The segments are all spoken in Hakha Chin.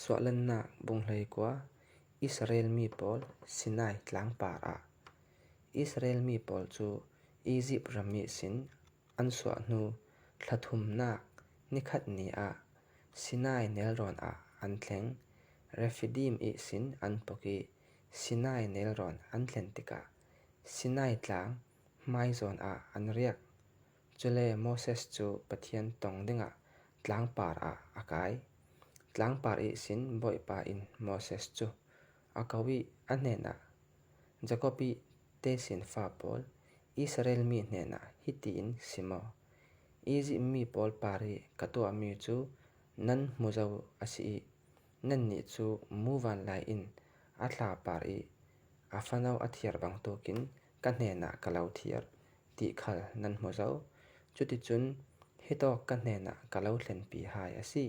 Suahlannak Bunghlei kua Israel mi pawl Sinai tlangpar ah Israel mi pawl cu Izipt ram ihsin an suah hnu thla thumnak nikhat ni ah Sinai nelrawn ah an thleng. Refidim ihsin an pok i Sinai nelrawn an thlen tikah Sinai tlang hmaizawn ah an riak. Cule Moses cu Pathian tong dingah tlangpar ah a kai. Tlangpar ihsin Bawipa in Moses cu a ko i a hnenah, Jakob i tesin fa pawl, Israel mi hnenah hitiin si maw? Izipt mi pawl par i ka tuahmi cu nan hmu zau a si i nannih cu muvan lai in a thla par i a fano a thiar bantukin ka hnenah ka lo thiar ti khal nan hmu zau. Cuticun hi tawk ka hnenah ka lo thlenpi hai a si.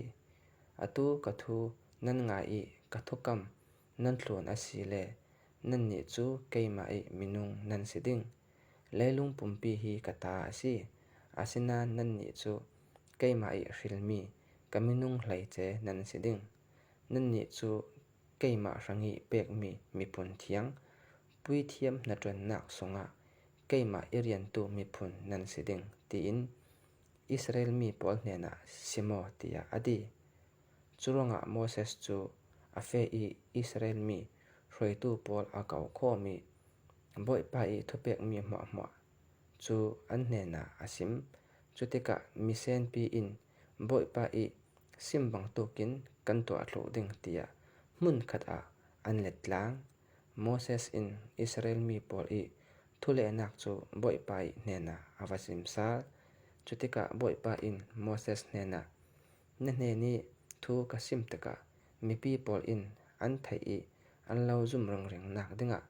Atu ka thu nan ngai i ka thukam nan tlawn a si le nannih cu keimah i minung nan si ding. Leilung pumpi hi ka ta a si, asinain nannih cu keimah i hrilmi ka minung hleice nan si ding. Nannih cu keimah hrangih pekmi miphun thiang, puithiam hnaṭuannak sungah keimah i riantu miphun nan si ding, tiin Israel mi pawl hnenah si maw tiah a ti. Curuangah Moses cu a feh i Israel mi hruaitu pawl a ko khawm i Bawipa i thupekmi hmuahhmuah cu an hnenah a sim. Cutikah misenpi in Bawipa i sim bantukin kan tuah thlu ding tiah hmunkhat ah an let tlang. Moses in Israel mi pawl i thulehnak cu Bawipa i hnenah a va chim sal. Cutikah Bawipa in Moses hnenah, Na hnen i thu ka sim tikah mipi pawl in an theih i an lo zum ringring nak dingah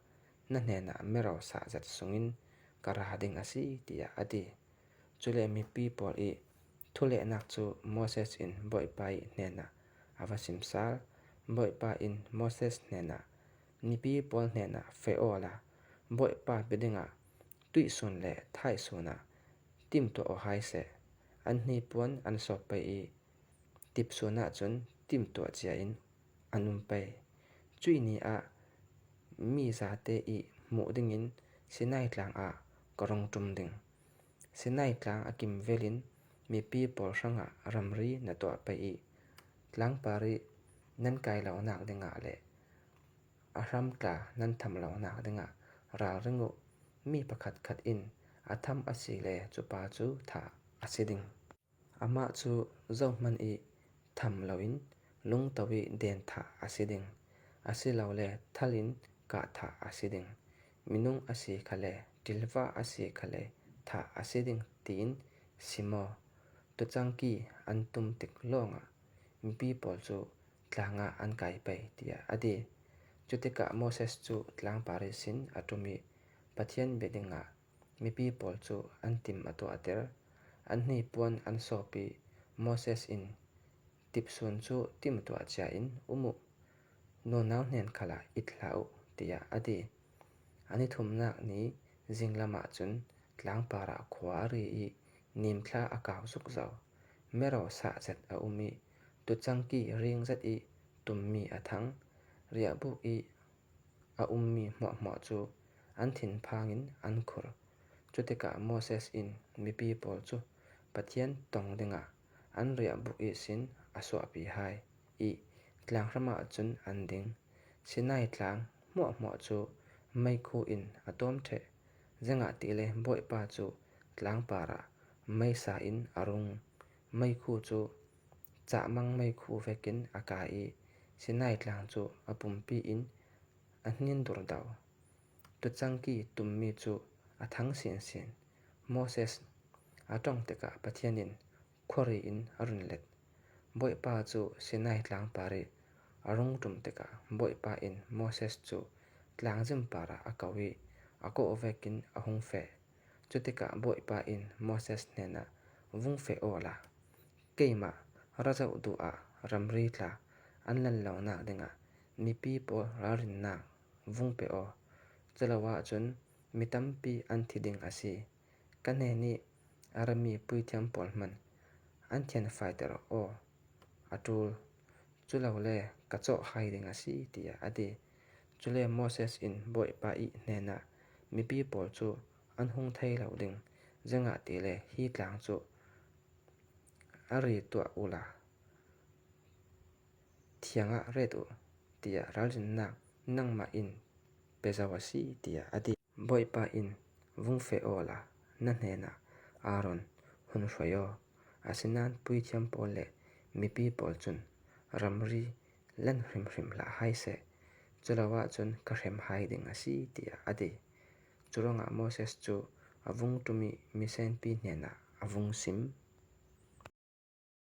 na hnenah mero sahzat sungin ka ra ding a si, tiah a ti. Cule mipi pawl i thulehnak cu Moses in Bawipa i hnenah a va sim sal. Bawipa in Moses hnenah, Mipi pawl hnenah feh aw la, Bawipa bia dingah tuihsun le thaisun ah timhtuah aw hai seh. An hnipuan an sawp pei i tipsun ahcun timhtuah cia in an um pei. Cuih ni ah mi zate i hmuh dingin Sinai tlang ah ka rung ṭum ding. Sinai tlang a kim vel in mipi pawl hrangah ramri na tuah pei i tlangpar i nan kai lonak dingah le a hramtla nan tham lonak dingah ralring u. Mi pakhatkhat in a tham a si le cu pa cu thah a si ding. Amah cu zohhmanh i tham loin lungto i den thah a si ding, asilole thal in kah thah a si ding. Minung a si kha le ṭilva a si kha le thah a si ding tiin si maw tucangki an tum tik lawngah mipi pawl cu tlang ah an kai pei tiah a ti. Cutikah Moses cu tlangpar sin a ṭum i Pathian bia dingah Mipi pawl cu an tim a tuahter. An hnipuan an sawp i Moses in tipsun cu timhtuah cia in um u. Nunau hnen khal ah it hlah u, tiah a ti. An i thumnak ni zinglam ah cun tlangpar ah khua a ri i nimthla a kau zukzau. Mero sahzet a um i tucangki ring zet i tummi a thang. Riahbuk i A ummi hmuahhmuah cu an thinphang in an khur. Cutikah Moses in mipi pawl cu Pathian tong dingah an riahbuk ihsin a suahpi hai i tlanghram ah cun an ding. Sinai tlang hmuahhmuah cu meikhu in a tuam ṭheh. Zeingahti le Bawipa cu tlangpar ah meisa in a rung. Meikhu cu Cahmang meikhu vekin a kai i Sinai tlang cu a pumpi in a hnin durdo. Tucangki tummi cu a thang sinsin. Moses a tongh tikah Pathian in khuari in a run let. Bawipa cu Sinai tlangpar i a rung ṭum tikah Bawipa in Moses cu tlangzimpar ah a ko i a kawh vekin a hung feh. Cutikah Bawipa in Moses hnenah vung feh aw la, Keimah ra zoh duh ah ramri tla an lan lonak dingah mipi pawl ralrinnak vung pe aw. Culo ahcun mi tampi an thi ding a si. Ka hnen i a rami puithiam pawl hmanh an thianfaiter aw a ṭul. Culole ka cawh hai ding a si, tiah a ti. Cule Moses in Bawipa i hnenah mipi pawl cu an hung thei lo ding, zeicahtiah hi tlang cu a ri tuah u law thiang ah ret u, tiah ralrinnak nangmah in pe zau a si, tiah a ti. Bawipa in vung feh aw law na hnenah Aaron hun hruai aw. Asinain puithiam pawl le mipi pawl cun ramri lan hrimhrim hlah hai seh, culo ahcun ka hrem hai ding a si, tiah a ti. Curuangah Moses cu a vung ṭum i misenpi hnenah a vung sim.